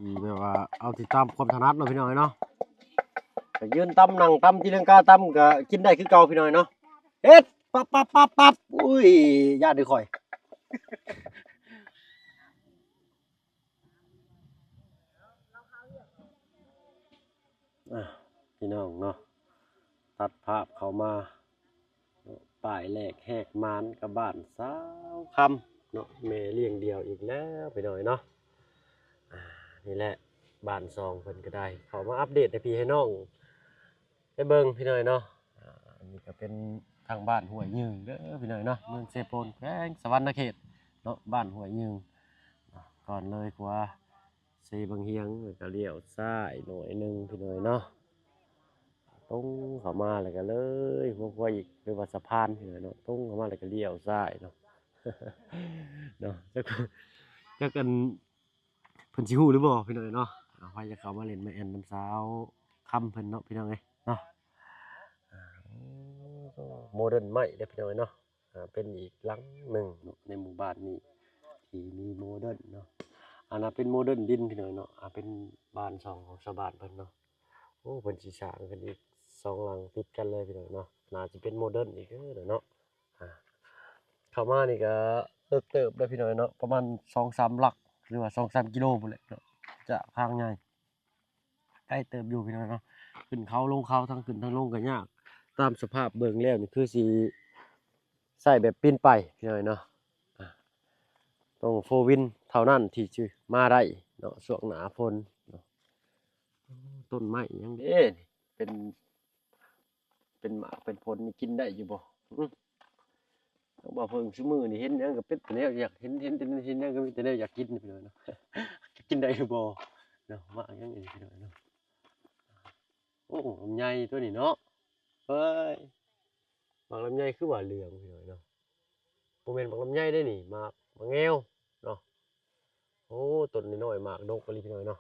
ທີ່ແບບວ່າເອົາທີ່ຕາມຄວາມຖະໜັດເນາະພີ່ນ້ອງເອີຍເນາະ. ກະຢືນຕຳ ນັ່ງຕຳ ຕີລັງກາຕຳ ກະກິນໄດ້ຄືເກົ່າພີ່ນ້ອງເອີຍເນາະ. ເຮັດ ປັບ ປັບ ປັບ ປັບ ອຸ້ຍ ຢ້ານເດີຂ້ອຍ. ອ່າ ພີ່ນ້ອງເນາະ ຕັດພາບເຂົ້າມາ ປ້າຍແລກແຫກໝານກັບບ້ານສາວຄຳເນາະ ແມ່ລ້ຽງດຽວອີກແລ້ວພີ່ນ້ອງເນາະ. ອ່າ ນີ້ແຫຼະ ບ້ານຊ່ອງເພິ່ນກໍໄດ້ເຂົ້າມາອັບເດດໃຫ້ພີ່ໃຫ້ນ້ອງໄດ້ເບິ່ງພີ່ນ້ອງເນາະ. ອ່າ ອັນນີ້ກໍເປັນທາງບ້ານຫ້ວຍຍືງເດີພີ່ນ້ອງເນາະ ເມືອງເຊໂປນ ແຂວງສະຫວັນນະເຂດເນາະ ບ້ານຫ້ວຍຍືງ. ອ່າ ກ່ອນເລີຍຂວາ ເຊບັງຮຽງ ແລ້ວກໍລ້ຽວຊ້າຍໜ້ອຍໜຶ່ງພີ່ນ້ອງເນາະ ຕົງເຂົ້າມາ ແລ້ວກໍເລີຍຫົວຂົວອີກ ຫຼືວ່າສະພານພີ່ນ້ອງເນາະ ຕົງເຂົ້າມາ ແລ້ວກໍລ້ຽວຊ້າຍເນາະ ເນາະ. ຈັກ ຈັກອັນ ເພິ່ນຊິຮູ້ຫຼືບໍ່ພີ່ນ້ອງເນາະ. ອ່າ ໃຜຢາກເຂົ້າມາຫຼິ້ນມາແອ່ນນຳສາວຄຳເພິ່ນເນາະ ພີ່ນ້ອງເອີຍເນາະ. ອ່າ ໂມເດີນໃໝ່ເດີພີ່ນ້ອງເນາະ. ອ່າ ເປັນອີກຫຼັງໜຶ່ງເນາະ ໃນໝູ່ບ້ານນີ້ທີ່ມີໂມເດີນເນາະ. ອັນນັ້ນເປັນໂມເດີນດິນພີ່ນ້ອງເນາະ. ອ່າ ເປັນບ້ານຊ່ອງຂອງຊາວບ້ານເພິ່ນເນາະ. ໂອ້ ເພິ່ນຊິສ້າງຂຶ້ນອີກສອງຫຼັງຕິດກັນເລີຍພີ່ນ້ອງເນາະ. ໜ້າຈະເປັນໂມເດີນອີກເດີເນາະ. ອ່າ ເຂົ້າມານີ້ກໍເລິກເຕີບເດີພີ່ນ້ອງເນາະ ປະມານສອງສາມຫຼັກ ຫຼືວ່າສອງສາມກິໂລພຸ້ນແຫຼະເນາະ ຈາກທາງໃຫຍ່ ໄກເຕີບຢູ່ພີ່ນ້ອງເນາະ. ຂຶ້ນເຂົາລົງເຂົາ ທັງຂຶ້ນທັງລົງກໍຍາກ ຕາມສະພາບເບິ່ງແລ້ວນີ້ຄືຊິໃຊ້ແບບປີນໄປພີ່ນ້ອງເນາະ. ອ່າ ຕ້ອງໂຟວິນເທົ່ານັ້ນທີ່ຊິມາໄດ້ເນາະ ຊ່ວງໜ້າຝົນເນາະ. ໂອ້ ຕົ້ນໄມ້ຫຍັງເດ້ນີ້ ເປັນ ເປັນໝາກເປັນຜົນນີ້ກິນໄດ້ຢູ່ບໍ່? ອື ທາງບ່າວເຜິ້ງຊຸມື້ນີ້ເຫັນຫຍັງກໍເປັນແຕ່ແນວຢາກ ເຫັນ ເຫັນແຕ່ ເຫັນຫຍັງກໍມີແຕ່ແນວຢາກກິນພີ່ນ້ອງເນາະ. ຈະກິນໄດ້ຫຼືບໍ່ເນາະ ໝາກຫຍັງນີ້ພີ່ນ້ອງເນາະ. ໂອ້ ລຳໄຍຕົວນີ້ເນາະ ເອີຍ ໝາກລຳໄຍຄືວ່າເຫຼືອງພີ່ນ້ອງເນາະ. ບໍ່ແມ່ນໝາກລຳໄຍເດ້ນີ້ ໝາກ ໝາກແງວເນາະ. ໂອ້ ຕົ້ນນ້ອຍໆ ໝາກດົກອີ່ຫຼີພີ່ນ້ອງເນາະ.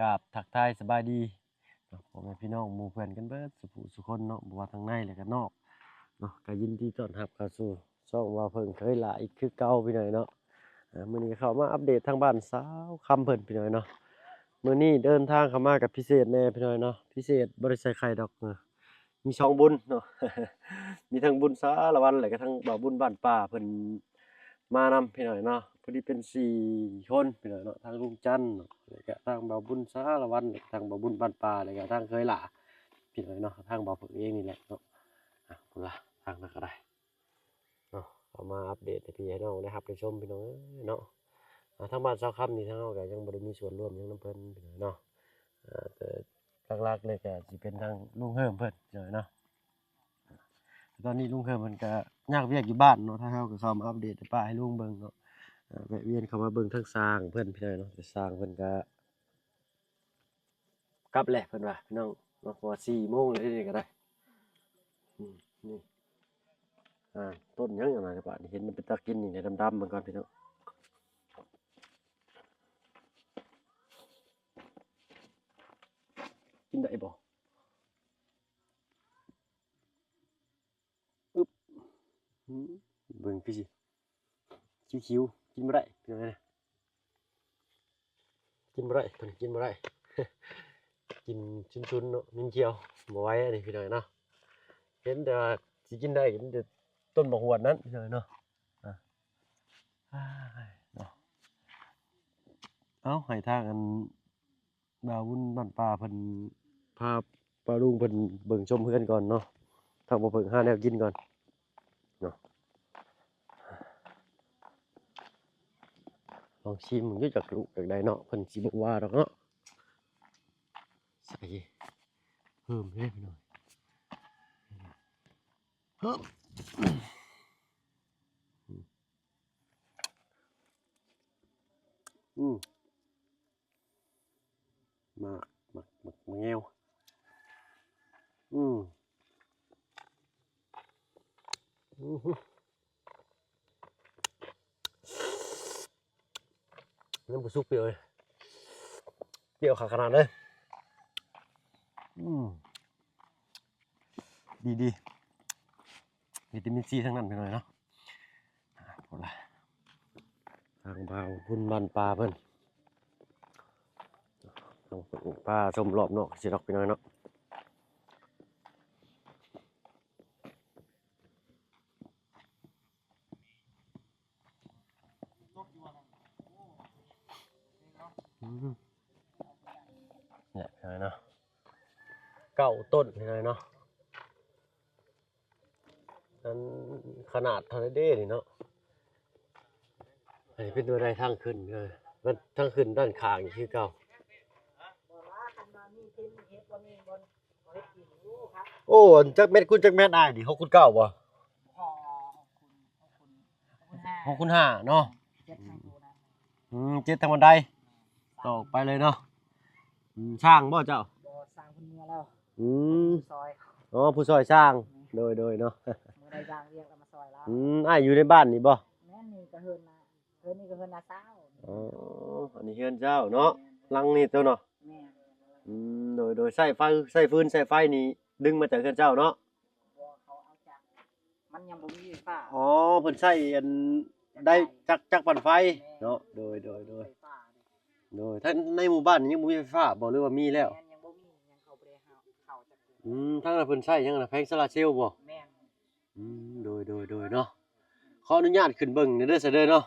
ກາບທັກທາຍສະບາຍດີ ເນາະ ພໍ່ແມ່ພີ່ນ້ອງໝູ່ເພື່ອນກັນເບິດສູ່ຜູ້ສູ່ຄົນເນາະ ບໍ່ວ່າທາງໃນ ແລະກະນອກເນາະ. ກະຍິນດີຕ້ອນຮັບເຂົ້າສູ່ຊ່ອງບ່າວເຜິ້ງເຄີຍຫຼ້າອີກຄືເກົ່າພີ່ນ້ອງເນາະ. ອ່າ ມື້ນີ້ເຂົ້າມາອັບເດດທາງບ້ານສາວຄຳເພິ່ນພີ່ນ້ອງເນາະ. ມື້ນີ້ເດີນທາງເຂົ້າມາກະພິເສດແດ່ພີ່ນ້ອງເນາະ ພິເສດບໍ່ໄດ້ໃສ່ໄຂ່ດອກ ເອີ ມີສອງບຸນເນາະ ມີທັງບຸນສາລະວັນ ແລະກະທັງບ່າວບຸນບ້ານປ່າເພິ່ນ ມານຳພີ່ນ້ອງເນາະ. ພໍດີເປັນສີ່ຄົນພີ່ນ້ອງເນາະ ທັງລຸງຈັນເນາະ ແລະກະທັງບ່າວບຸນສາລະວັນ ແລະກະທັງບ່າວບຸນບ້ານປ່າ ແລະກະທັງເຄີຍຫຼ້າພີ່ນ້ອງເນາະ ທັງບ່າວເຜິ້ງເອງນີ້ແຫຼະເນາະ. ອ່ະ ພຸ້ນລະ ທາງນັ້ນກະໄດ້ເນາະ ເອົາມາອັບເດດໃຫ້ພີ່ໃຫ້ນ້ອງໄດ້ຮັບໄດ້ຊົມພີ່ນ້ອງເອີຍເນາະ. ອ່າ ທາງບ້ານສາວຄຳນີ້ ທາງເຮົາກະຍັງບໍ່ໄດ້ມີສ່ວນຮ່ວມຫຍັງນຳເພິ່ນພີ່ນ້ອງເນາະ. ອ່າ ແຕ່ຫຼັກໆເລີຍກະຊິເປັນທາງລຸງເຮີມເພິ່ນພີ່ນ້ອງເນາະ. ຕອນນີ້ລຸງເຮີມເພິ່ນກະຍາກວຽກຢູ່ບ້ານເນາະ ທາງເຮົາກະເຂົ້າມາອັບເດດໃຫ້ປ້າໃຫ້ລຸງເບິ່ງເນາະ. ເອີ ແວະວຽນເຂົ້າມາເບິ່ງທາງຊ່າງເພິ່ນພີ່ນ້ອງເນາະ ແຕ່ຊ່າງເພິ່ນກະກັບແຫຼະເພິ່ນວ່າພີ່ນ້ອງເນາະ ເພາະວ່າສີ່ໂມງແລ້ວເດນີ້ກະໄດ້. ອືມ ນີ້ ອ່າ ຕົ້ນຫຍັງອັນນັ້ນ ບາດນີ້ເຫັນມັນເປັນຕາກິນນີ້ ດຳໆ ເບິ່ງກ່ອນພີ່ນ້ອງ. ກິນໄດ້ບໍ່? ອຶບ ອືມ ເບິ່ງຄືຊິ ຄິວໆ ກິນບໍ່ໄດ້ ພີ່ນ້ອງເອີຍ ກິນບໍ່ໄດ້ ເພິ່ນກິນບໍ່ໄດ້ ກິນຊຸນໆ ເນາະ ມີນຂຽວ ບໍ່ໄຫວອັນນີ້ພີ່ນ້ອງເນາະ. ເຫັນແຕ່ວ່າຊິກິນໄດ້ ເຫັນແຕ່ຕົ້ນບັກຫວດນັ້ນພີ່ນ້ອງເນາະ. ອ່າ ເນາະ ເອົາ ໃຫ້ທາງອັນ ບ່າວບຸນບ້ານປ່າເພິ່ນພາປ້າລຸງເພິ່ນເບິ່ງຊົມເຮືອນກ່ອນເນາະ ທາງບ່າວເຜິ້ງຫາແນວກິນກ່ອນເນາະ. ລອງຊີມເບິ່ງຢູ່ ຈັກລູກຈັກໃດເນາະ ເພິ່ນຊິບໍ່ວ່າດອກເນາະ. ໃສ່ເພີ່ມເດ້ພີ່ນ້ອງ ເພີ່ມ ອືມ ໝາກ ໝາກ ໝາກ ໝາກແງວ ອືມ ອື ຍັງບໍ່ສຸກ ປຽວເລີຍ ປຽວຄັກຂະໜາດເລີຍ. ອືມ ດີໆ ວິຕາມິນຊີທັງນັ້ນພີ່ນ້ອງເນາະ. ອ່າ ພຸ້ນລະ ທາງບ່າວບຸນບ້ານປ່າເພິ່ນ ຕ້ອງເບິ່ງປ່າຊົມລອບນອກຊິດອກພີ່ນ້ອງເນາະ. ອືມ ນີ້ພີ່ນ້ອງເນາະ ເກົ້າຕົ້ນພີ່ນ້ອງເນາະ. ອັນຂະໜາດເທົ່າໃດເດ້ນີ້ເນາະ. ອັນນີ້ເປັນແນວໃດທາງຂຶ້ນເດີ? ມັນທາງຂຶ້ນດ້ານຂ້າງນີ້ຄືເກົ່າ. ໂອ້ ອັນຈັກແມັດຄູນຈັກແມັດອ້າຍນີ້? ຫົກຄູນເກົ້າບໍ່? ຫົກຄູນຫ້າເນາະ. ອືມ ເຈັດທາງບັນໄດ ຕໍ່ໄປເລີຍເນາະ. ອືມ ຊ່າງບໍ່ເຈົ້າ? ບໍ່ ຊ່າງເພິ່ນເມືອແລ້ວ. ອືມ ຜູ້ຊ່ອຍ ອໍ ຜູ້ຊ່ອຍຊ່າງ. ແມ່ນ ໂດຍໆ ເນາະ ເມື່ອໃດວ່າງວຽກແລ້ວມາຊ່ອຍລາວ. ອືມ ອ້າຍຢູ່ໃນບ້ານນີ້ບໍ່? ແມ່ນ ນີ້ກໍເຮືອນນາ ເຮືອນນີ້ກໍເຮືອນນ້າສາວ. ອໍ ອັນນີ້ເຮືອນເຈົ້າເນາະ. ແມ່ນ ຫຼັງນີ້ຕົວເນາະ. ແມ່ນ ອືມ ໂດຍໆ ໃຊ້ໄຟ ໃຊ້ຟືນໃຊ້ໄຟນີ້ດຶງມາຈາກເຮືອນເຈົ້າເນາະ? ບໍ່ ເຂົາເອົາຈາກ ມັນຍັງບໍ່ມີໄຟຟ້າ. ອໍ ເພິ່ນໃຊ້ອັນໄດ້ຈັກ ຈັກປັ່ນໄຟ. ແມ່ນ ເນາະ ໂດຍໆໆ ໄຟຟ້າເດ້. ໂດຍ ທາງໃນໝູ່ບ້ານນີ້ຍັງບໍ່ມີໄຟຟ້າບໍ່ ຫຼືວ່າມີແລ້ວ? ແມ່ນ ຍັງບໍ່ມີ ຍັງເຂົາບໍ່ໄດ້ເຂົ້າ ເຂົ້າຈັກເທື່ອ. ອືມ ທາງນັ້ນເພິ່ນໃຊ້ຫຍັງນະ ແຜງໂຊລາເຊວບໍ່? ແມ່ນ. ອືມ ໂດຍໆໆ ເນາະ ຂໍອະນຸຍາດຂຶ້ນເບິ່ງແດ່ເດີ ຊະເດີເນາະ.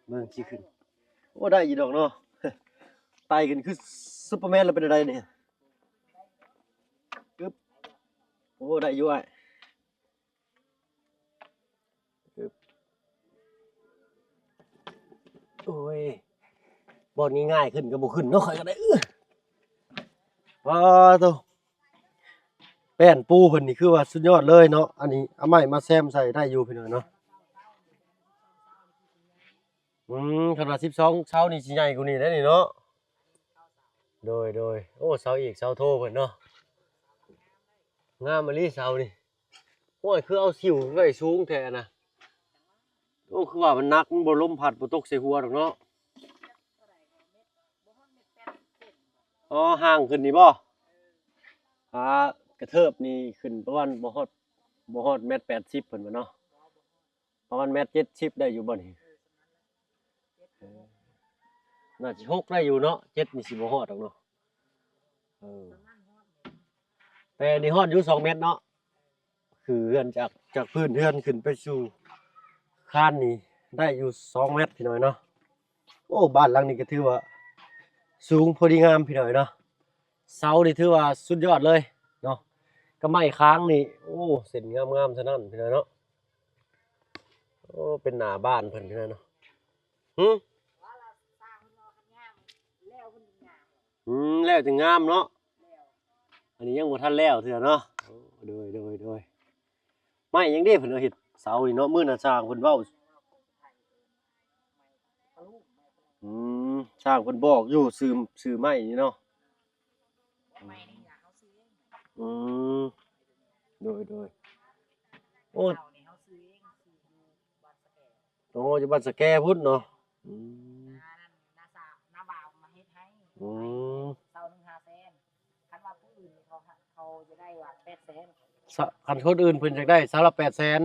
ເບິ່ງຊິຂຶ້ນ ໂອ້ ໄດ້ຢູ່ດອກເນາະ. ໄຕ່ຂຶ້ນຄືຊຸບເປີແມນແລ້ວ ເປັນແນວໃດນີ້? ອຶບ ໂອ້ ໄດ້ຢູ່ອ້າຍ. ອຶບ ໂອ້ຍ ບ່ອນງ່າຍໆຂຶ້ນກໍບໍ່ຂຶ້ນເນາະ ຂ້ອຍກໍໄດ້. ເອີ ວ້າໂຕ ແປ້ນປູເພິ່ນນີ້ຄືວ່າສຸດຍອດເລີຍເນາະ. ອັນນີ້ເອົາໄມ້ມາແຊມໃສ່ໄດ້ຢູ່ພີ່ນ້ອງເນາະ. ອືມ ຄັນວ່າສິບສອງເສົານີ້ຊິໃຫຍ່ກວ່ານີ້ໄດ໋ນີ້ເນາະ. ໂດຍໆ ໂອ້ ເສົາອີກເສົາໂທເພິ່ນເນາະ ງາມອີ່ຫຼີເສົານີ້. ໂອ້ຍ ຄືເອົາສິວໄວ້ສູງແທ້ນະ. ໂອ້ ຄືວ່າມັນໜັກ ມັນບໍ່ລົມພັດ ບໍ່ຕົກໃສ່ຫົວດອກເນາະ. ອໍ ຫ່າງຂຶ້ນນີ້ບໍ່? ອ່າ ກະເທີບນີ້ຂຶ້ນປະມານບໍ່ຮອດ ບໍ່ຮອດແມັດແປດສິບເພິ່ນວ່າເນາະ. ປະມານແມັດເຈັດສິບໄດ້ຢູ່ບໍ່ນີ້? ເອີ ໜ້າຊິຫົກໄດ້ຢູ່ເນາະ ເຈັດນີ້ຊິບໍ່ຮອດດອກເນາະ. ເອີ ແຕ່ນີ້ຮອດຢູ່ສອງແມັດເນາະ ຄືເຮືອນຈາກ ຈາກພື້ນເຮືອນຂຶ້ນໄປສູ່ຄານນີ້ໄດ້ຢູ່ສອງແມັດພີ່ນ້ອງເນາະ. ໂອ້ ບ້ານຫຼັງນີ້ກໍຖືວ່າສູງພໍດີງາມພີ່ນ້ອງເນາະ. ເສົານີ້ຖືວ່າສຸດຍອດເລີຍເນາະ ກັບໄມ້ຄ້າງນີ້ ໂອ້ ເສັ້ນງາມໆ ສະນັ້ນພີ່ນ້ອງເນາະ. ໂອ້ ເປັນໜ້າບ້ານເພິ່ນພີ່ນ້ອງເນາະ. ຫື? ອືມ ແລ້ວຈຶ່ງງາມເນາະ. ອັນນີ້ຍັງບໍ່ທັນແລ້ວເທື່ອເນາະ. ໂອ້ ໂດຍ ໂດຍ ໂດຍ. ໄມ້ຫຍັງເດ້ເພິ່ນເອົາເຮັດເສົານີ້ເນາະ ມື້ນັ້ນຊ່າງເພິ່ນເວົ້າ. ອືມ ຊ່າງເພິ່ນບອກຢູ່ຊື່ ຊື່ໄມ້ນີ້ເນາະ. ອືມ ໂດຍ ໂດຍ. ໂອ້ ໂອ້ ຢູ່ບ້ານສະແກພຸ້ນເນາະ. ອືມ ອືມ ຄັນວ່າຜູ້ອື່ນເຂົາ ເຂົາຈະໄດ້ວ່າແປດແສນ ຄັນຄົນອື່ນເພິ່ນຢາກໄດ້ເສົາລະແປດແສນ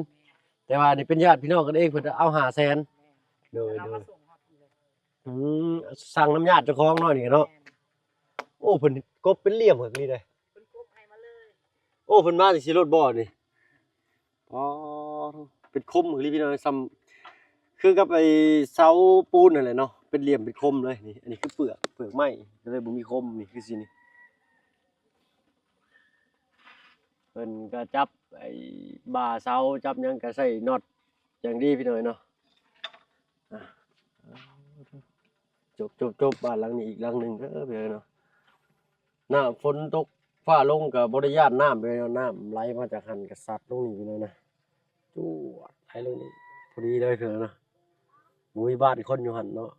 ແຕ່ວ່າອັນນີ້ເປັນຍາດພີ່ນ້ອງກັນເອງ ເພິ່ນເອົາຫ້າແສນ. ໂດຍ ໂດຍ. ອືມ ສັ່ງນຳຍາດເຈົ້າຂອງເນາະນີ້ເນາະ. ໂອ້ ເພິ່ນກົບເປັນຫຼ່ຽມເພິ່ນນີ້ເດ້. ໂອ້ ເພິ່ນມາຈັ່ງຊີ້ໂລດບໍ່ນີ້? ອໍ ເປັນຄົມອີ່ຫຼີພີ່ນ້ອງ ສ່ຳຄືກັບໄອ້ເສົາປູນນັ້ນແຫຼະເນາະ ເປັນຫຼ່ຽມເປັນຄົມເລີຍນີ້. ອັນນີ້ຄືເປືອກ ເປືອກໄມ້ ກໍເລີຍບໍ່ມີຄົມນີ້ ຄືຊີ້ນີ້. ເພິ່ນກໍຈັບໄອ້ບ່າເສົາ ຈັບຫຍັງກໍໃສ່ນັອດຢ່າງດີພີ່ນ້ອງເນາະ. ອ່າ ຈົບໆໆ ບ້ານຫຼັງນີ້ອີກຫຼັງໜຶ່ງເດີພີ່ນ້ອງເນາະ. ນ້ຳຝົນຕົກຟ້າລົງກໍບໍ່ໄດ້ຢ້ານນ້ຳເລີຍເນາະ ນ້ຳໄຫຼມາຈາກຫັ້ນກໍຊັດລົງນີ້ພີ່ນ້ອງນະ ຈວດໄຫຼລົງນີ້ ພໍດີເລີຍເທື່ອນະ. ບໍ່ມີບ້ານຄົນຢູ່ຫັ້ນເນາະ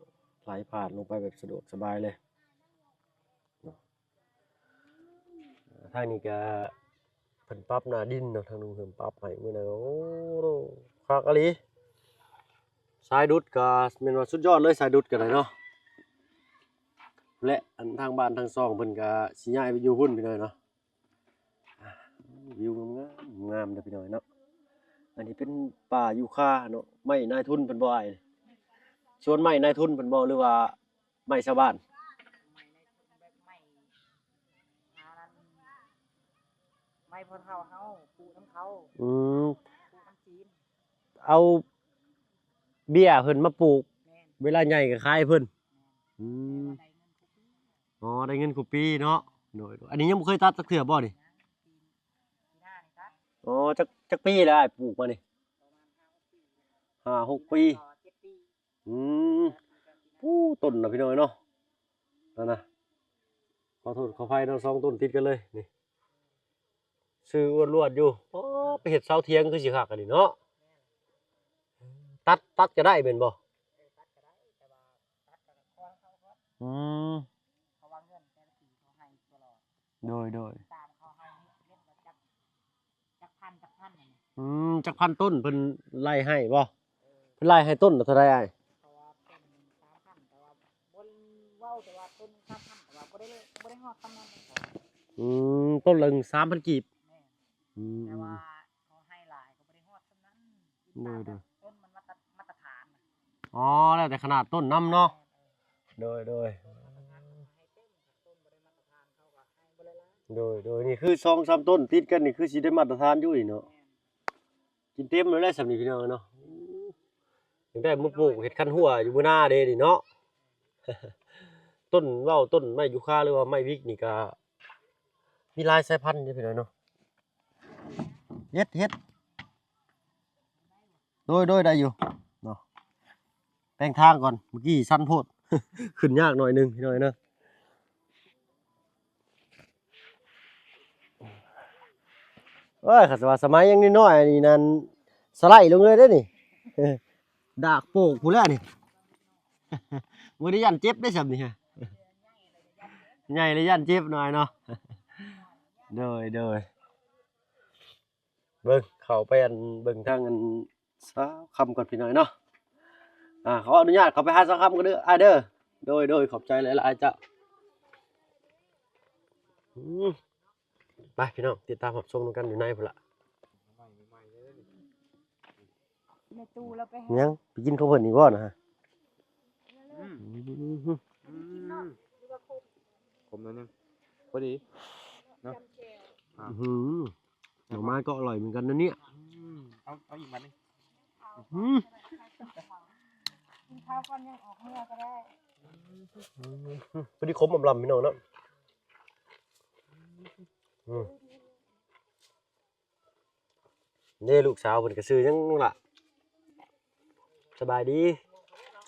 ໄຫຼຜ່ານລົງໄປແບບສະດວກສະບາຍເລີຍເນາະ. ທາງນີ້ກໍເພິ່ນປັບໜ້າດິນເນາະ ທາງລຸງເພິ່ນປັບໃຫ້ມື້ນັ້ນ. ໂອ້ ຄັກອີ່ຫຼີ. ສາຍດຸດກໍແມ່ນວ່າສຸດຍອດເລີຍ ສາຍດຸດກໍໄດ້ເນາະ. ແລະ ອັນທາງບ້ານທາງຊ່ອງເພິ່ນກະຊິຍ້າຍໄປຢູ່ພຸ້ນພີ່ນ້ອງເນາະ. ອ່າ ວິວງາມໆ ງາມເດີພີ່ນ້ອງເນາະ. ອັນນີ້ເປັນປ່າຢູຄາເນາະ ໄມ້ນາຍທຶນເພິ່ນບໍ່ອ້າຍ? ສວນໄມ້ນາຍທຶນເພິ່ນບໍ່ ຫຼືວ່າໄມ້ຊາວບ້ານ? ໄມ້ນາຍທຶນ ແບບໄມ້ ອັນນັ້ນ ໄມ້ພໍ່ເຖົ້າເຮົາ ປູກນຳເຂົາ. ອືມ ປູກນຳຈີນ. ເອົາເບ້ຍເພິ່ນມາປູກ ແມ່ນ ເວລາໃຫຍ່ກໍຂາຍເພິ່ນ. ແມ່ນ ອືມ ແຕ່ວ່າໄດ້ເງິນທຸກປີ. ອໍ ໄດ້ເງິນຄູ່ປີເນາະ. ໂດຍໆ ອັນນີ້ຍັງບໍ່ເຄີຍຕັດຈັກເທື່ອບໍ່ນີ້? ຍັງ ປີ ປີໜ້ານີ້ຕັດ. ອໍ ຈັກ ຈັກປີແລ້ວອ້າຍປູກມານີ້? ປະມານຫ້າຫົກປີ. ຫ້າຫົກປີ ເຈັດປີ. ອືມ ປູ້ ຕົ້ນນະພີ່ນ້ອງເນາະ ນັ້ນນະ ຂໍໂທດຂໍອະໄພເນາະ ສອງຕົ້ນຕິດກັນເລີຍນີ້. ຊື່ອວດລວດຢູ່. ອໍ ໄປເຮັດເສົາຖຽງຄືຊິຄັກອັນນີ້ເນາະ. ຕັດ ຕັດກໍໄດ້ແມ່ນບໍ່? ເອີ ຕັດກໍໄດ້ ແຕ່ວ່າຕັດກໍຂໍເຂົາກ່ອນ. ອືມ ເພາະວ່າເງິນແຕ່ລະປີເຂົາໃຫ້ຕະຫຼອດ. ໂດຍໆ ຕາມເຂົາໃຫ້ເຮັດ ເຮັດວ່າຈັກ ຈັກພັນ ຈັກພັນນັ້ນ. ອືມ ຈັກພັນຕົ້ນເພິ່ນໄລ່ໃຫ້ບໍ່? ເອີ ເພິ່ນໄລ່ໃຫ້ຕົ້ນລະເທົ່າໃດອ້າຍ? ເພາະວ່າຕົ້ນສາມພັນ ແຕ່ວ່າບໍ່ເວົ້າ ແຕ່ວ່າຕົ້ນສາມພັນ ແຕ່ວ່າບໍ່ໄດ້ ບໍ່ໄດ້ຮອດປານນັ້ນ. ອືມ ຕົ້ນລະສາມພັນກີບ. ແມ່ນ. ອືມ ແຕ່ວ່າເຂົາໃຫ້ຫຼາຍກໍບໍ່ໄດ້ຮອດສ່ຳນັ້ນ. ໂດຍໆ ຕົ້ນມັນມາດຕະ ມາດຕະຖານ. ອໍ ແລ້ວແຕ່ຂະໜາດຕົ້ນນຳເນາະ. ແມ່ນ ເອີ ໂດຍໆ ຕົ້ນມາດຕະຖານເຂົາກໍໃຫ້ເຕັມ ຖ້າຕົ້ນບໍ່ໄດ້ມາດຕະຖານເຂົາກໍໃຫ້ບໍ່ຫຼາຍໆ. ໂດຍໆ ນີ້ຄືສອງສາມຕົ້ນຕິດກັນນີ້ ຄືຊິໄດ້ມາດຕະຖານຢູ່ນີ້ເນາະ. ແມ່ນ. ກິນເຕັມເລີຍແຫຼະສ່ຳນີ້ພີ່ນ້ອງເນາະ. ຢາກໄດ້ມາປູກເຮັດຄັນຫົວຢູ່ມື້ໜ້າເດ້ນີ້ເນາະ. ຕົ້ນເວົ້າ ຕົ້ນໄມ້ຢູຄາ ຫຼືວ່າໄມ້ວິກນີ້ກະມີຫຼາຍສາຍພັນເດ້ພີ່ນ້ອງເນາະ. ເຮັດ ເຮັດ ໂດຍໆ ໄດ້ຢູ່ເນາະ. ແປງທາງກ່ອນ ເມື່ອກີ້ຊັນໂພດ ຂຶ້ນຍາກໜ້ອຍໜຶ່ງພີ່ນ້ອງເນາະ. ໂອ້ຍ ຄັນວ່າສະໄໝຍັງນ້ອຍໆ ນີ້ນັ້ນ ສະໄລລົງເລີຍເດ້ນີ້ ດາກໂປກພຸ້ນແຫຼະນີ້. ບໍ່ໄດ້ຢ້ານເຈັບເດ້ສ່ຳນີ້ ໃຫຍ່ແລ້ວຢ້ານເຈັບໜ້ອຍເນາະ. ໂດຍໆ ເບິ່ງ ເຂົ້າໄປອັນ ເບິ່ງທາງອັນສາວຄຳກ່ອນພີ່ນ້ອງເນາະ. ອ່າ ຂໍອະນຸຍາດເຂົ້າໄປຫາສາວຄຳກ່ອນເດີ ອ້າຍເດີ. ໂດຍໆ ຂອບໃຈຫຼາຍໆ ເຈົ້າ. ອືມ ໄປພີ່ນ້ອງ ຕິດຕາມຮັບຊົມນຳກັນຢູ່ໃນພຸ້ນລະ. ແມ່ຕູ້ລາວໄປຫາ ຍັງ ໄປກິນຂອງເພິ່ນອີກບໍ່ນະ? ອືມ ອືມ ອືມ ຂົມໜ້ອຍໜຶ່ງ ພໍດີເນາະ. ອືມ ໜໍ່ໄມ້ກໍອະລ່ອຍເໝືອນກັນນະເນຍ. ອືມ ເອົາ ເອົາອີກບາດໜຶ່ງ. ອືມ ກິນຂ້າວກ່ອນ ຍັງອອກເມືອກໍໄດ້. ອືມ ພໍດີຂົມອຳລຳພີ່ນ້ອງເນາະ. ອືມ ນີ້ລູກສາວເພິ່ນກໍຊື່ຫຍັງລະ? ສະບາຍດີ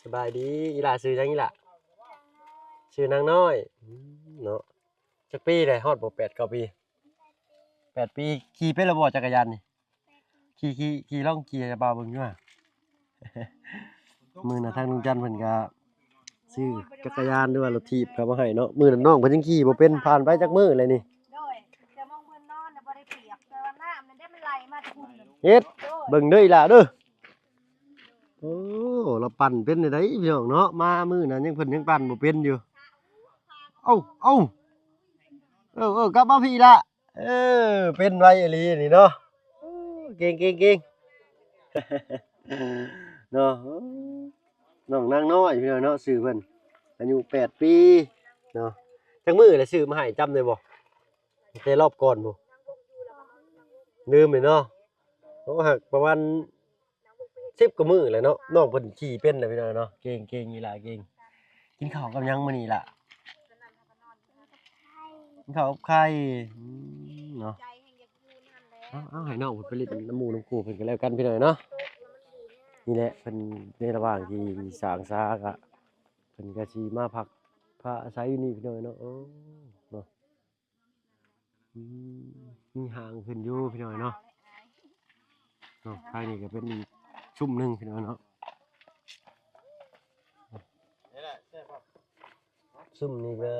ສະບາຍດີ. ອີ່ຫຼ້າຊື່ຫຍັງອີ່ຫຼ້າ? ຊື່ນາງນ້ອຍ. ອືມ ເນາະ ຈັກປີແລ້ວ? ຮອດບໍ່ ແປດເກົ້າປີ? ແປດປີ. ຂີ່ເປັນແລ້ວບໍ່ຈັກກະຍານນີ້? ຂີ່ ຂີ່ ຂີ່ ລອງຂີ່ໃຫ້ບ່າວເບິ່ງຢູ່ຫາ. ມື້ນະ ທາງລຸງຈັນເພິ່ນກະຊື້ຈັກກະຍານ ຫຼືວ່າລົດຖີບເຂົ້າມາໃຫ້ເນາະ. ມື້ນັ້ນນ້ອງເພິ່ນຍັງຂີ່ບໍ່ເປັນ ຜ່ານໄປຈັກມື້ແລ້ວນີ້. ໂດຍ ແຕ່ມອງເພິ່ນນອນນະບໍ່ໄດ້ປຽກ ແຕ່ວ່ານ້ຳນັ້ນເດ້ມັນໄຫຼມາແຕ່ພຸ້ນ. ເຮັດ ໂດຍ ເບິ່ງເດີອີ່ຫຼ້າເດີ. ໂອ້ ລາວປັ່ນເປັນແນວໃດພີ່ນ້ອງເນາະ. ມາມື້ນັ້ນຍັງ ເພິ່ນຍັງປັ່ນບໍ່ເປັນຢູ່. ເອົ້າ ເອົ້າ ເອີ ເອີ ກັບມາພີ້ລະ. ເອີ ເປັນໄວອີ່ຫຼີນີ້ເນາະ. ເກັ່ງ ເກັ່ງ ເກັ່ງ ເນາະ. ນ້ອງນາງນ້ອຍພີ່ນ້ອງເນາະ ຊື່ເພິ່ນ ອາຍຸແປດປີເນາະ. ຈັກມື້ແລ້ວຊື້ມາໃຫ້ ຈຳໄດ້ບໍ່? ແຕ່ລອບກ່ອນພຸ້ນ ລືມແລ້ວເນາະ. ໂອ້ ຫາກປະມານ ສິບກວ່າມື້ແລ້ວເນາະ. ນ້ອງເພິ່ນຂີ່ເປັນແລ້ວພີ່ນ້ອງເນາະ. ເກັ່ງ ເກັ່ງ ອີ່ຫຼ້າເກັ່ງ. ກິນເຂົ້າກັບຫຍັງມື້ນີ້ລະ? ກິນເຂົ້າກັບໄຂ່. ອືມ ເນາະ. ເອົາ ເອົາ ໃຫ້ນ້ອງເພິ່ນໄປຫຼິ້ນນຳໝູ່ນຳຄູ່ເພິ່ນກໍແລ້ວກັນພີ່ນ້ອງເນາະ. ນີ້ແຫຼະ ເພິ່ນໃນລະຫວ່າງທີ່ສ້າງສາກະ ເພິ່ນກະຊິມາພັກພາອາໄສຢູ່ນີ້ພີ່ນ້ອງເນາະ. ໂອ້ ເນາະ. ອືມ ມີຫາງຂຶ້ນຢູ່ພີ່ນ້ອງເນາະ. ເນາະ ທາງນີ້ກໍເປັນອີກຊຸມໜຶ່ງພີ່ນ້ອງເນາະ. ຊຸມນີ້ກໍ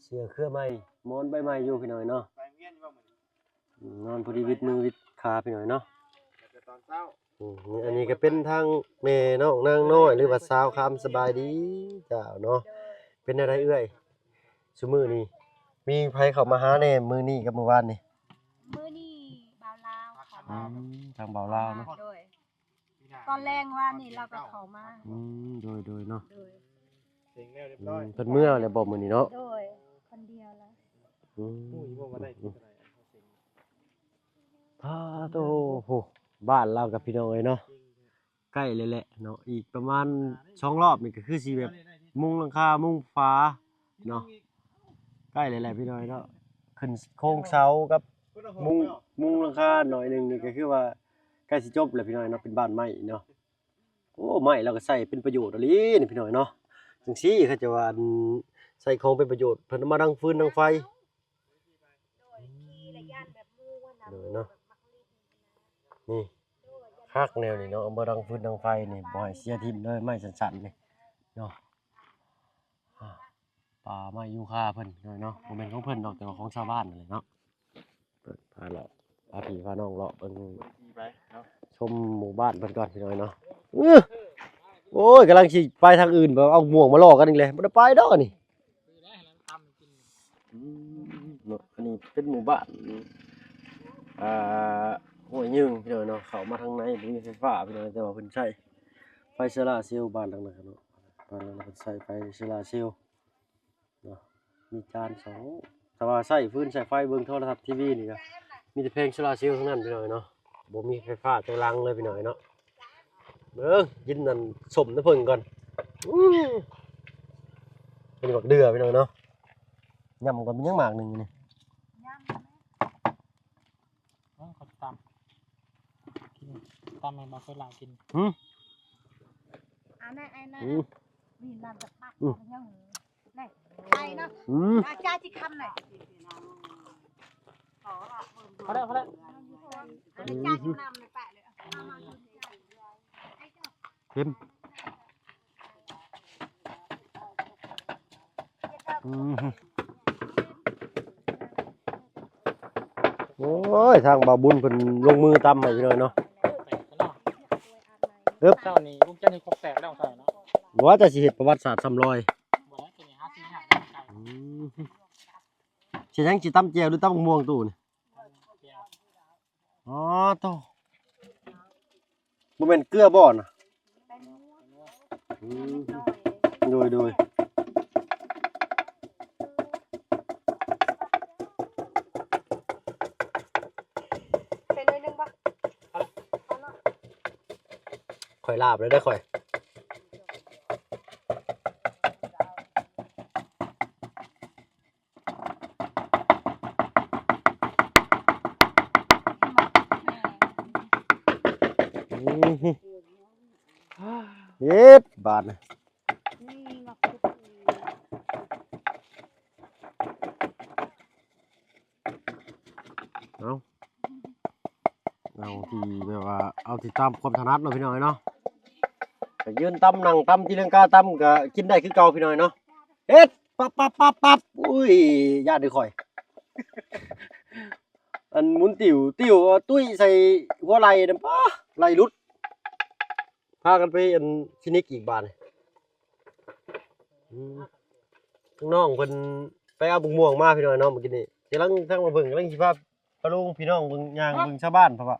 ເສື້ອເຄືອໃໝ່ ໝອນໃບໃໝ່ຢູ່ພີ່ນ້ອງເນາະ. ນອນພໍດີວິດມືວິດຂາພີ່ນ້ອງເນາະ. ອືມ ອັນນີ້ກໍເປັນທາງແມ່ນ້ອງນາງນ້ອຍ ຫຼືວ່າສາວຄຳ. ສະບາຍດີເຈົ້າເນາະ. ເປັນແນວໃດເອື້ອຍ? ຊຸມື້ນີ້ ມີໃຜເຂົ້າມາຫາແດ່ມື້ນີ້ກັບມື້ວານນີ້? ມື້ນີ້ບ່າວລາວເຂົ້າມາ. ອືມ ທາງບ່າວລາວເນາະ. ໂດຍ ຕອນແລງວານນີ້ລາວກໍເຂົ້າມາ. ອືມ ໂດຍໆ ເນາະ. ໂດຍ ອືມ ເພິ່ນເມືອແລ້ວບໍ່ມື້ນີ້ເນາະ? ໂດຍ ຄົນດຽວລະ. ອືມ ຮູ້ຢູ່ບໍ່ວ່າໄດ້ເທົ່າໃດ ອັນເຮົາເສັງ? ປາໂຕ ໂອ້ ບ້ານລາວກັບພີ່ນ້ອງເອີຍເນາະ. ໃກ້ແລ້ວແຫຼະເນາະ ອີກປະມານສອງລອບນີ້ກໍຄືຊິແບບມຸງຫຼັງຄາມຸງຝາເນາະ ໃກ້ແລ້ວແຫຼະພີ່ນ້ອງເນາະ. ຂຶ້ນໂຄງເສົາກັບມຸງ ມຸງຫຼັງຄາໜ້ອຍໜຶ່ງນີ້ກໍຄືວ່າໃກ້ຊິຈົບແລ້ວພີ່ນ້ອງເນາະ ເປັນບ້ານໄມ້ເນາະ. ໂອ້ ໄມ້ລາວກໍໃຊ້ເປັນປະໂຫຍດອີ່ຫຼີນີ້ພີ່ນ້ອງເນາະ. ຈັ່ງຊີ້ເຂົາເຈົ້າວ່າ ອັນ ໃຊ້ຂອງເປັນປະໂຫຍດ ເພິ່ນເອົາມາດັງຟືນດັງໄຟ. ໂດຍ ຂີ່ລະຢ້ານແບບໝູ່ຫັ້ນນະ ໂດຍເນາະ ໝູ່ແບບມັກຫຼິ້ນຫັ້ນນະ. ນີ້ ໂດຍ ຄັກແນວນີ້ເນາະ ເອົາມາດັງຟືນດັງໄຟນີ້ ບໍ່ໃຫ້ເສຍຖິ້ມເລີຍ ໄມ້ສັ້ນໆນີ້ເນາະ. ອ່າ ປ່າໄມ້ຢູຄາເພິ່ນເນາະ ບໍ່ແມ່ນຂອງເພິ່ນດອກ ແຕ່ວ່າຂອງຊາວບ້ານນັ້ນແຫຼະເນາະ. ເພິ່ນພາເລາະ ພາພີ່ພານ້ອງເລາະເບິ່ງ ໄປເນາະ ຊົມໝູ່ບ້ານເພິ່ນກ່ອນພີ່ນ້ອງເນາະ. ເອີ ໂອ້ຍ ກຳລັງຊິໄປທາງອື່ນ ເອົາໝ່ວງມາລໍ້ກັນອີກແລ້ວ ບໍ່ໄດ້ໄປດອກນີ້. ອືມ ເນາະ ອັນນີ້ເປັນໝູ່ບ້ານ ອ່າ ຫ້ວຍຍືງພີ່ນ້ອງເນາະ. ເຂົ້າມາທາງໃນບໍ່ມີໄຟຟ້າພີ່ນ້ອງ ແຕ່ວ່າເພິ່ນໃຊ້ໄຟໂຊລາເຊວ ບ້ານຫຼັງນັ້ນເນາະ. ບ້ານຫຼັງນັ້ນເພິ່ນໃຊ້ໄຟໂຊລາເຊວເນາະ ມີຈານສອງ ຖ້າວ່າໃຊ້ຟືນໃຊ້ໄຟເບິ່ງໂທລະທັດທີວີນີ້ກໍມີແຕ່ແຜງໂຊລາເຊວທັງນັ້ນພີ່ນ້ອງເນາະ. ບໍ່ມີໄຟຟ້າຈັກຫຼັງເລີຍພີ່ນ້ອງເນາະ. ເບິ່ງ ກິນອັນສົ້ມນຳເພິ່ນກ່ອນ. ອືມ ອັນນີ້ໝາກເດື່ອພີ່ນ້ອງເນາະ. ຍຳກ່ອນ ມີຫຍັງໝາກໜຶ່ງນີ້ ຍຳ. ເອີ ເຂົາຕຳ ກິນ ຕຳໃຫ້ບໍ່ເຄີຍຫຼາຍກິນ. ຫືມ ອັນນັ້ນ ອັນນັ້ນ ອືມ ມີນ້ຳຈະປັກ ອືມ ຍັງ ນີ້ ໄປເນາະ. ອືມ ອາຈານຊິຄຳໜ້ອຍ ພໍແລ້ວ ພໍແລ້ວ ອາຈານຊິນຳໄປເລີຍ. ເຄັມ ອືມ ໂອ້ຍ ທາງບ່າວບຸນເພິ່ນລົງມືຕຳໃຫ້ພີ່ນ້ອງເນາະ. ເອີບ ເຊົ້ານີ້ລຸງຈັນເຮັດຄອກແຕກແລ້ວເຊົ້າເນາະ. ບໍ່ວ່າແຕ່ຊິເຮັດປະຫວັດສາດຊ້ຳລອຍ. ບໍ່ໄດ້ ຕົວນີ້ຫາຊື້ຍາກໄກ. ອືມ ຊິຫຍັງ ຊິຕຳແຈ່ວ ຫຼື ຕຳບັກມ່ວງຕູ້ນີ້? ອໍ ໂຕ ບໍ່ແມ່ນເກືອບໍ່ນະ? ອືມ ໂດຍ ໂດຍ ໃສ່ໜ້ອຍໜຶ່ງບໍ່? ຂ້ອຍລາບແລ້ວເດີຂ້ອຍ. ເຮັດບາດນີ້ ເອົາ ເອົາທີ່ແບບວ່າ ເອົາທີ່ຕາມຄວາມຖະໜັດເນາະ ພີ່ນ້ອງເອີຍເນາະ. ໄປຢືນຕຳ ນັ່ງຕຳ ຕີລັງກາຕຳ ກໍກິນໄດ້ຄືເກົ່າ ພີ່ນ້ອງເນາະ. ເຮັດ ປັບ ປັບ ປັບ ປັບ ອຸ້ຍ ຢ້ານເດີຂ້ອຍ ອັນໝູນຕິວຕິວ ຕຸ້ຍໃສ່ຫົວໄຫຼນຳ ປ້າ ໄຫຼຫຼຸດ ພາກັນໄປອັນຄລີນິກອີກບາດນີ້. ອືມ ນ້ອງເພິ່ນໄປເອົາບັກມ່ວງມາ ພີ່ນ້ອງເນາະ ມື້ກີ້ນີ້ ກຳລັງ ທາງມາເບິ່ງ ກຳລັງຊິພາ ປະລຸງພີ່ນ້ອງເບິ່ງ ຍ່າງເບິ່ງຊາວບ້ານ ເພາະວ່າ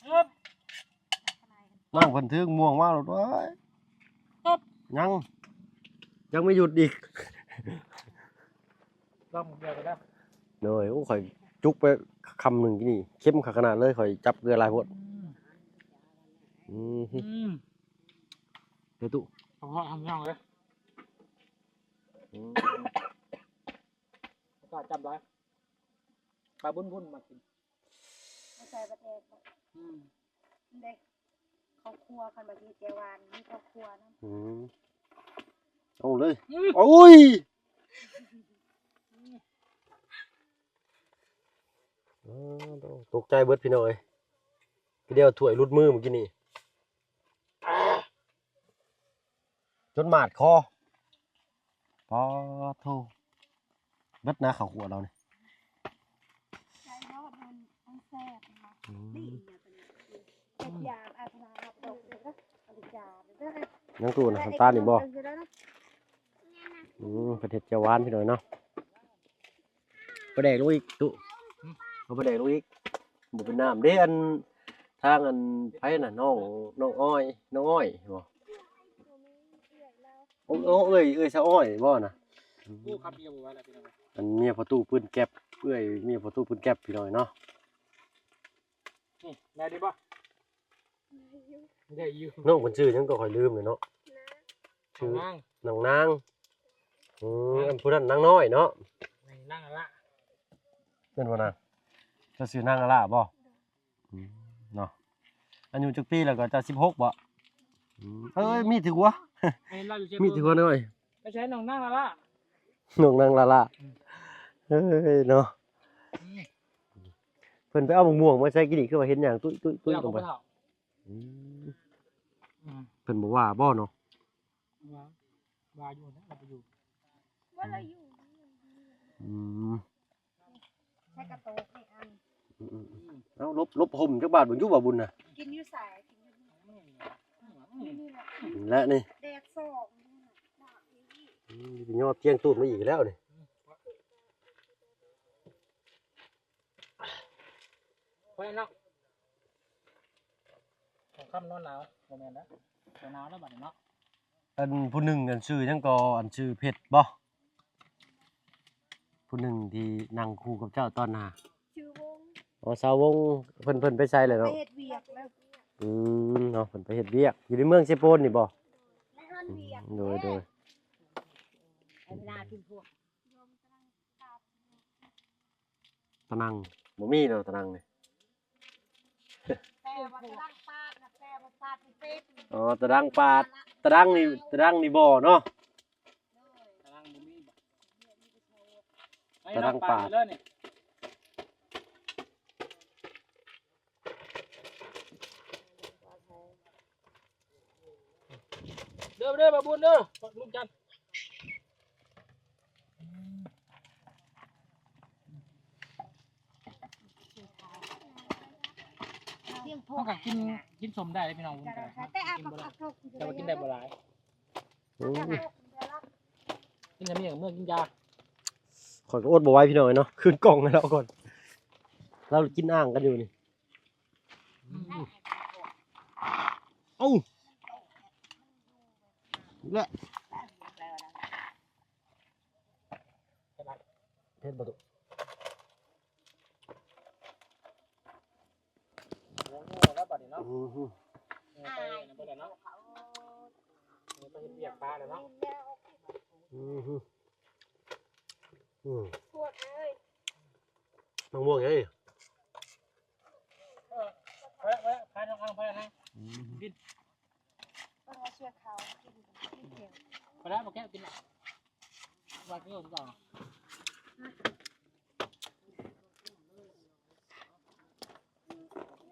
ເອີບ ນ້ອງເພິ່ນຖືໝ່ວງມາໂລດ ໂອ້ຍ ເອີບ ຍັງ ຍັງບໍ່ຢຸດອີກ ລອງເບິ່ງເທື່ອກໍໄດ້ ໂດຍ. ໂອ້ ຂ້ອຍຈຸກໄປຄຳໜຶ່ງກີ້ນີ້ ເຄັມຄັກຂະໜາດເລີຍ ຂ້ອຍຈັບເກືອຫຼາຍໂພດ ອືມ ອືມ ອືມ ເດີຕູ້ ເອົາເອົາເອົາເລີຍ ອືມ ປາຈັບຫຼາຍ ປາບຸນໆ ມາກິນ ໃສ່ປາແດກບໍ່? ອືມ ເດ້ ເຂົ້າຄົວ ຄັນວ່າຊິເຮັດແຈ່ວຫວານ ມີເຂົ້າຄົວນຳ ອືມ ເອົາເລີຍ ອືມ ໂອ້ຍ ເອີ ຕົກໃຈເບິດພີ່ນ້ອງເອີຍ ຄືດຽວຖ້ວຍຫຼຸດມືມື້ກີ້ນີ້ ຈົນໝາດຄໍ ປາໂທ ເບິດນະເຂົ້າຂົ້ວລາວນີ້ ໃສ່ເນາະ ມັນ ມັນແຊບເນາະ ອືມ ນີ້ ເຮັດຢາອາດນາດອກເດີ ອາຈານເດີ ຍັງຕູ້ນະ ນ້ຳຕານອີກບໍ່? ເດີ ເດີ ເດີ ເດີ. ອືມ ເພິ່ນເຮັດແຈ່ວຫວານພີ່ນ້ອງເນາະ. ປາແດກລົງອີກຕຸ ເອົາປາແດກລົງອີກ. ບໍ່ເປັນນ້ຳເດ້. ອັນ ທາງອັນ ໃຜນະ ນ້ອງ ນ້ອງອ້ອຍ ນ້ອງອ້ອຍບໍ່? ໂອ້ ໂອ້ ເອື້ອຍ ເອື້ອຍສາວອ້ອຍບໍ່ນະ? ໂອ້ ຄຳດຽວບໍ່ໄຫວແລ້ວພີ່ນ້ອງ. ອັນເມຍພໍ່ຕູ້ປືນແກັບ ເອື້ອຍເມຍພໍ່ຕູ້ປືນແກັບພີ່ນ້ອງເນາະ. ນີ້ ໄດ້ດີບໍ່? ໄດ້ຢູ່. ນ້ອງເພິ່ນຊື່ຫຍັງກໍຂ້ອຍລືມແລ້ວເນາະ. ຊື່ນ້ອງນາງ. ອືມ ອັນຜູ້ນັ້ນນາງນ້ອຍເນາະ. ນາງອາລະ ແມ່ນບໍ່ນາງ? ເຈົ້າຊື່ນາງອາລະບໍ່? ອືມ ເນາະ. ອາຍຸຈັກປີແລ້ວກໍ? ເຈົ້າສິບຫົກບໍ່? ອືມ ເອີຍ ມີຖືກຫົວ ມີຖືກຫົວໜ້ອຍ. ໄປໃສນ້ອງນາງລາລາ? ນ້ອງນາງລາລາ. ເອີຍເນາະ. ເພິ່ນໄປເອົາໝາກມ່ວງມາໃສ່ກີ້ນີ້ ຄືວ່າເຫັນຫຍັງຕຸ້ຍໆໆລົງໄປ. ອືມ ເພິ່ນບໍ່ວ່າບໍ່ເນາະ? ວ່າ ວ່າຢູ່ນະ ເຮົາໄປຢູ່ ວ່າລາຢູ່. ອືມ ໃສ່ກະໂຕກນີ້ອັນ. ອືມໆ ເອົາ ຫຼົບ ຫຼົບຫົ່ມຈັກບາດເບິ່ງຢູ່ບໍ່ບຸນນະ? ກິນຢູ່ໃສ? ກິນຢູ່ນີ້ ນີ້ແຫຼະ ນີ້ແຫຼະນີ້. ແດດສ່ອງ ອືມ ຊິຍອດທ່ຽງຕູດມາອີກແລ້ວນີ້. ໄປເນາະ ຫົວຄ່ຳນອນໜາວ ບໍ່ແມ່ນນະ ບໍ່ໜາວແລ້ວບັດນີ້ເນາະ. ອັນຜູ້ໜຶ່ງ ອັນຊື່ຫຍັງກໍ ອັນຊື່ເພັດບໍ່? ຜູ້ໜຶ່ງທີ່ນັ່ງຄູ່ກັບເຈົ້າຕອນໜ້າ ຊື່ວົງ. ອໍ ສາວວົງ ເພິ່ນ ເພິ່ນໄປໃສແລ້ວເນາະ? ໄປເຮັດວຽກແລ້ວ. ອືມ ເນາະ ເພິ່ນໄປເຮັດວຽກຢູ່ໃນເມືອງເຊໂປນນີ້ບໍ່? ອືມ ໂດຍ ໂດຍ. ຕະໜັງ ບໍ່ມີເນາະ ຕະໜັງນີ້. ແປວ່າຕະດັງປາດນະ ແປວ່າປາດບໍ່ເປັນ. ອໍ ຕະດັງປາດ ຕະດັງນີ້ ຕະດັງນີ້ບໍ່ເນາະ. ຕະດັງບໍ່ມີບໍ່? ຕະດັງປາດ ຕະດັງປາດເລີຍນີ້. ເດີ ເດີ ບ່າວບຸນເດີ ລຸງຈັນ. ເຮົາກໍກິນ ກິນສົ້ມໄດ້ເດ້ພີ່ນ້ອງ ແຕ່ວ່າກິນບໍ່ໄດ້ ແຕ່ວ່າກິນໄດ້ບໍ່ຫຼາຍ. ໂອ້ ກິນແຕ່ເມຍກັບເມືອກິນຢາ. ຂ້ອຍກໍອົດບໍ່ໄຫວພີ່ນ້ອງເອີຍເນາະ ຄືນກ້ອງໃຫ້ລາວກ່ອນ ລາວກິນອ່າງກັນຢູ່ນີ້. ເອົ້າ ແລະ ເຜັດບໍ່ຕຸ? ແລ້ວບັດນີ້ເນາະ ອື ໄປເນາະ ໄປເຮັດວຽກປາແລ້ວເນາະ. ອື ອື ປວດເອີຍ ມະມ່ວງເອີຍ. ເອີ ໄປແລ້ວ ໄປແລ້ວ ພານ້ອງອັງໄປແລ້ວນະ. ອື ກິນ ເພິ່ນວ່າເຊື່ອເຂົາກິນ ກິນແກ້ວ ໄປແລ້ວ ບໍ່ແກ້ວກິນລະ ວ່າກິນກ່ອນ.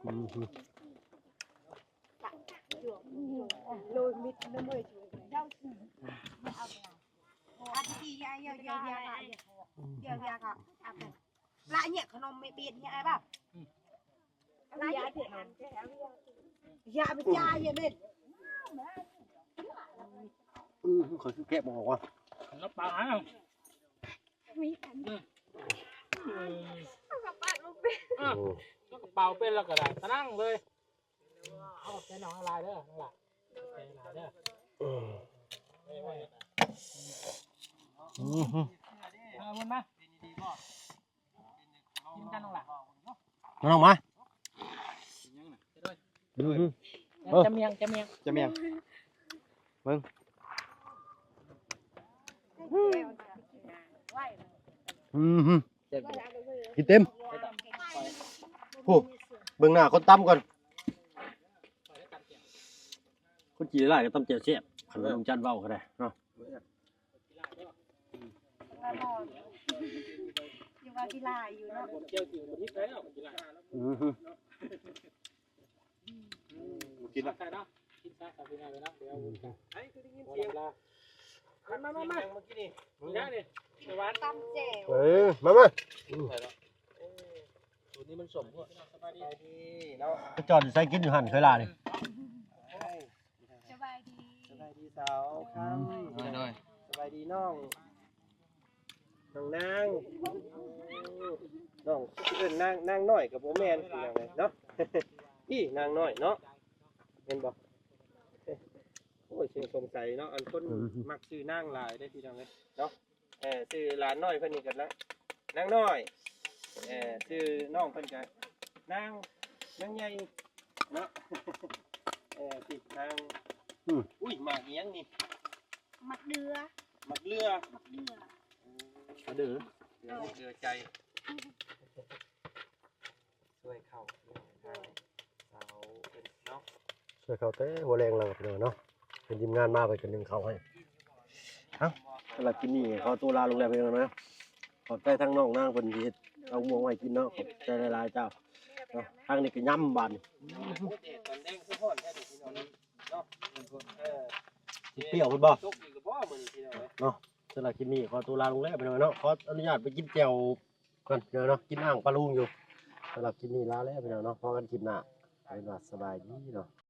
ອື ໂລຍມິດນະເວີຍ ເຈົ້າ ອາທິດຍາ ຢາ ຢາ ຢາ ຢາ ຢາ ຢາ ລະເນຍຂະໜົມເມເບດເນຍ ອາຍບໍ່? ອືມ ລະເນຍ ຢາໄປຈ່າຍເມດ. ອືມ ຂ້ອຍຄືແກະບໍ່ອອກວ່າ ແລ້ວປາຫາ ມີອັນ ອືມ ເອົາກັບປາກບໍ່ເປັນ ເອົາ ໂອ້ ແລ້ວກະເປົ່າເປັນແລ້ວກະໄດ້ ຕະນັ່ງເລີຍ. ເອົາໃສ່ໜອງຫຼາຍເດີ ນ້ອງຫຼ້າ ໃສ່ຫຼາຍເດີ. ອືມ ອືມ ເອົາມັນມາ ກິນກັນນ້ອງຫຼ້າ ມານ້ອງມາ. ອືມ ເອົາ ຈະມຽງ ຈະມຽງ ຈະມຽງ ເບິ່ງ ອືມ ກິນເຕັມ ໂອ້ ເບິ່ງໜ້າຄົນຕຳກ່ອນ. ຄົນຈີນຫຼາຍກໍຕຳແຈ່ວແຊບ ຄັນວ່າລຸງຈັນເວົ້າກໍໄດ້ເນາະ. ອືມ ບໍ່ກິນລະ ກິນຊະ ກິນຊະ ດຽວ ອືມ ມາ ມາ ມາ ເອີ ມາ ມາ ອືມ ສູດນີ້ມັນສົ້ມໂພດ. ສະບາຍດີເນາະ ໄປຈອດຢູ່ໃສ ກິນຢູ່ຫັ້ນເຄີຍລານີ້. ສະບາຍດີ ສະບາຍດີສາວຄຳ. ໂດຍ ໂດຍ. ບາຍດີນ້ອງ ນ້ອງນາງ ນ້ອງ ເອີ້ນນາງ ນາງນ້ອຍກໍບໍ່ແມ່ນ ພີ່ນ້ອງເອີຍເນາະ ອີ່ ນາງນ້ອຍເນາະ ແມ່ນບໍ່? ໂອ້ຍ ສົງໄສເນາະ ອັນຄົນ ອືມ ມັກຊື່ນາງຫຼາຍເດ້ ພີ່ນ້ອງເອີຍເນາະ. ເອີ ຊື່ຫຼານນ້ອຍເພິ່ນນີ້ກໍນາງ ນາງນ້ອຍ ເອີ ຊື່ນ້ອງເພິ່ນກໍນາງ ນາງໃຫຍ່ເນາະ ເອີ ຕິດນາງ ອືມ ອຸ້ຍ ໝາກອີ່ຫຍັງນີ້? ໝາກເດືອ ໝາກເດືອ ໝາກເດືອ ເອີ ເດືອໃຈ ຊ່ວຍເຂົ້າ ໂດຍ ເຂົ້າເພິ່ນເນາະ ຊ່ວຍເຂົ້າແຕ່ຫົວແລງແລ້ວ ພີ່ນ້ອງເນາະ ເປັນທີມງານມາ ເພິ່ນກໍໜຶ້ງເຂົ້າໃຫ້. ເອົ້າ ສຳລັບຄລິບນີ້ຂໍຕົວລາລົງແລ້ວ ພີ່ນ້ອງເນາະ ຂອບໃຈທາງນ້ອງນາງເພິ່ນທີ່ເຮັດເຕົ້າໝ່ວງໄວ້ກິນເນາະ ຂອບໃຈຫຼາຍໆ ເຈົ້າເນາະ. ທາງນີ້ກໍຍຳບາດນີ້ ແດດຕອນແລງຄືຮ້ອນແທ້ເດ້ ພີ່ນ້ອງເນາະ ເອີ ຊິປຽວເພິ່ນບໍ່ ຕົກອີກກໍບໍ່ມື້ນີ້ ພີ່ນ້ອງເນາະ. ສຳລັບຄລິບນີ້ຂໍຕົວລາລົງແລ້ວ ພີ່ນ້ອງເນາະ ຂໍອະນຸຍາດໄປກິນແຈ່ວ ກ່ອນເດີເນາະ ກິນອ່າງປາລຸງຢູ່. ສຳລັບຄລິບນີ້ລາແລ້ວ ພີ່ນ້ອງເນາະ ພໍກັນຄລິບໜ້າ ເປັນວ່າສະບາຍດີເນາະ.